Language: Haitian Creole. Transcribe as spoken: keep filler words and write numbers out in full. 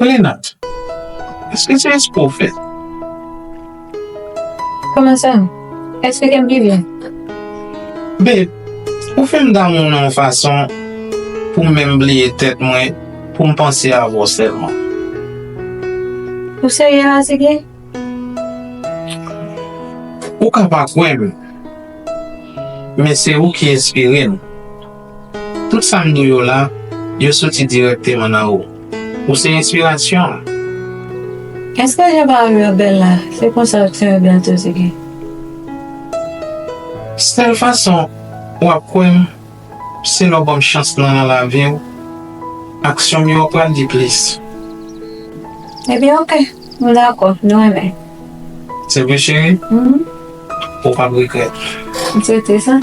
Renat, èske se espre w fè? Kòman sa? Eksplike m pi byen. Babe, ou fè m damou nan yon fason pou m menm bliye tèt mwen, pou m panse avè w sèlman. Ou serye la, Ziggy? Ou ka pa kwè m, men se ou ki enspire m. Tout sa m di w yo la, yo soti dirèkteman nan ou. Ou se enspirasyon m. Èske jan paròl yo bèl la, se konsa w te renmen tou, Ziggy? Sèl fason w ap kwè m, se lè w ban m chans lan nan lavi w. Aksyon m yo pral di plis. Ebyen, oke. M dakò. Nou renmen. Se vre, cheri? Mhm. Ou p ap regrèt. M swete sa.